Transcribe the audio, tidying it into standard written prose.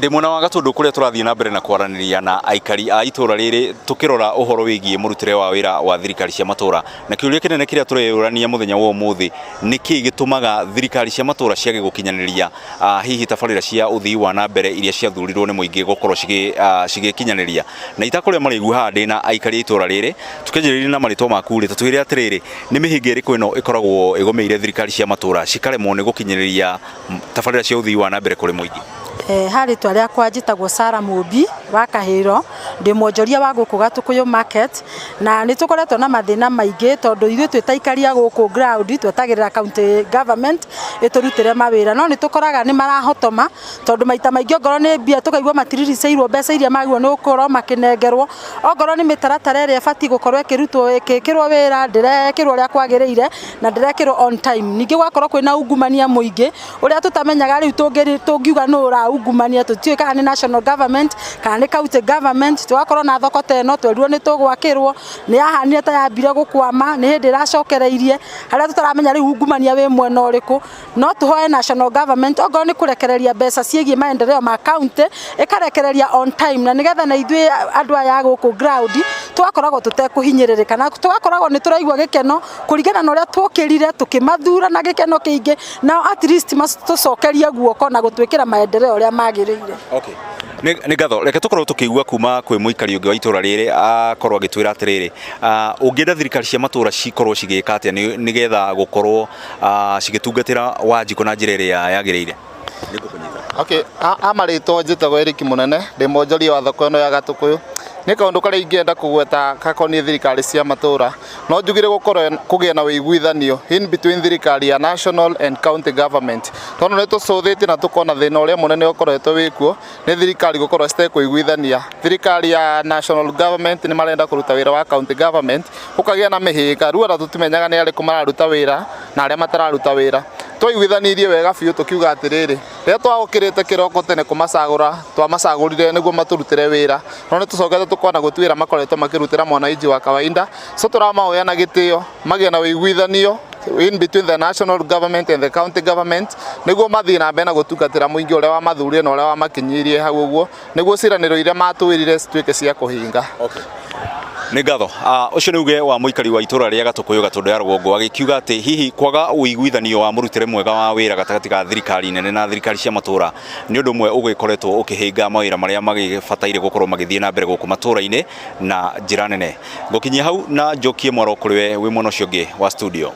Ndĩ mwena wa Gatũndũ kũrĩa tũrathiĩ na mbere na kwaranĩria na aikari a itũra rĩrĩ tũkĩrora ũhoro wĩgiĩ mũrutĩre wa wĩra wa thirikari cia matũra. Na kĩũria kĩnene kĩrĩa tũreyũrania mũthenya wa ũmũthĩ, nĩ kĩĩ gĩtũmaga thirikari cia matũra ciage gũkinyanĩria hihi tabarĩra cia ũthii wa na mbere iria ciathurirwo nĩ mũingĩ gũkorwo cigĩkinyanĩria? Na itakũrĩa marĩgu haha ndĩ na aikari a itũra rĩrĩ, tũkĩanjĩrĩria na marĩtwa maku rĩ, ta twĩre atĩrĩrĩ, nĩ mĩhĩnga ĩrĩkũ ĩno ĩkoragwo ĩgũmĩire thirikari cia matũra cikaremwo nĩ gũkinyanĩria tabarĩra cia ũthii wa na mbere kũrĩ mũingĩ? Ha rĩtwa rĩakwa njĩtagwo Sarah Mũmbi wa Kahĩro, ndĩ mwonjoria wa gũkũ Gatũkũyũ market, na nĩ tũkoretwo na mathĩna maingĩ tondũ ithuĩ twĩ ta aikari a gũkũ ground twetagĩrĩra county government ĩtũrutĩre mawĩra, no nĩ tũkoraga nĩ marahotoma tondũ maita maingĩ ongorwo nĩ mbia tũkaigua matiririceirwo mbeca iria magĩrĩirwo nĩ gũkorwo makĩnengerwo, ongorwo nĩ mĩtaratara ĩrĩa ĩbatiĩ gũkorwo ĩkĩrutwo ĩgĩkĩrwo wĩra ndĩrekĩrwo ũrĩa kwagĩrĩire na ndĩrekĩrwo on time. Ningĩ gũgakorwo kwĩna ungumania mũingĩ ũrĩa tũtamenyaga rĩu tũngiuga nũ ũraungumania tũtiũĩ kana nĩ national government kana nĩ county government. Tũgakorwo na thoko ta ĩno twerirwo nĩ tũgwakĩrwo, nĩ yahanire ta yambire gũkwama, nĩ hĩndĩ ĩracokereirie harĩa tũtaramenya rĩu ungumania wĩ mwena ũrĩkũ. No tũhoe national government ongorwo nĩ kũrekereria mbeca ciĩgiĩ maendeleo ma county ĩkarekereria on time na nĩgetha na ithuĩ andũ aya a gũkũ ground tũgakoragwo tũtekũhinyĩrĩrĩka na tũgakoragwo nĩ tũraigua gĩkeno kũringana na ũrĩa twokĩrire tũkĩmathura na gĩkeno kĩingĩ, nao at least matũcokerie guoko na gũtwĩkĩra maendeleo ũrĩa magĩrĩire. Okay. Nĩ ngatho. Reke tũkorwo tũkĩigua kuma kwĩ mũikari ũngĩ wa itũra rĩrĩ akorwo agĩtwĩra atĩrĩrĩ, ũngĩenda thirikari cia matũra cikorwo cigĩka atĩa nĩgetha gũkorwo cigĩtungatĩra Wanjikũ na njĩra ĩrĩa yagĩrĩire? Okay, a marĩtwa njĩtagwo Eric Mũnene, ndĩ mwonjoria wa thoko ĩno ya Gatũkũyũ. Nĩ kaũndũ karĩa ingĩenda kũgweta gakoniĩ thirikari cia matũra, no njugire gũkorwo kũgĩe na ũiguithanio in between thirikari ya national and county government. Tondũ nĩ tũcũthĩtie na tũkona thĩna ũrĩa mũnene ũkoretwo wĩkuo nĩ thirikari gũkorwo citekũiguithania. Thirikari ya national government nĩ marenda kũruta wĩra wa county government, gũkagĩa na mĩhĩnga, rĩu ona tũtimenyaga nĩ arĩkũ mararuta wĩra na arĩa matararuta wĩra. Twaiguithanirie wega biũ tũkiuga atĩrĩrĩ, rĩrĩa twaũkĩrĩte kĩroko tene kũmacagũra, twamacagũrire nĩguo matũrutĩre wĩra, no nĩ tũcokete tũkona gũtirĩ wĩra makoretwo makĩrutĩra mwananchi wa kawaida, so tũramahoya na gĩtĩo magĩe na ũiguithanio in between the national government and the county government nĩguo mathiĩ na mbere na gũtungatĩra mũingĩ ũrĩa wamathurire na ũrĩa wamakinyirie hau ũguo, nĩguo ciĩranĩro iria matwĩrire cituĩke cia kũhinga. Okay. Nĩ ngatho. Ũcio nĩ uge wa mũikari wa itũra rĩa Gatũkũyũ Gatũndũ ya Rũgongo agĩkiuga atĩ hihi kwaga ũiguithanio wa mũrutĩre mwega wa wĩra gatagatĩ ga thirikari nene na thirikari cia matũra nĩ ũndũ ũmwe ũgĩkoretwo ũkĩhĩnga mawĩra marĩa magĩbataire gũkorwo magĩthiĩ na mbere gũkũ matũra-inĩ na njĩra nene. Ngũkinyia hau na njokie mwaro kũrĩ we wĩ mwena ũcio ũngĩ wa studio.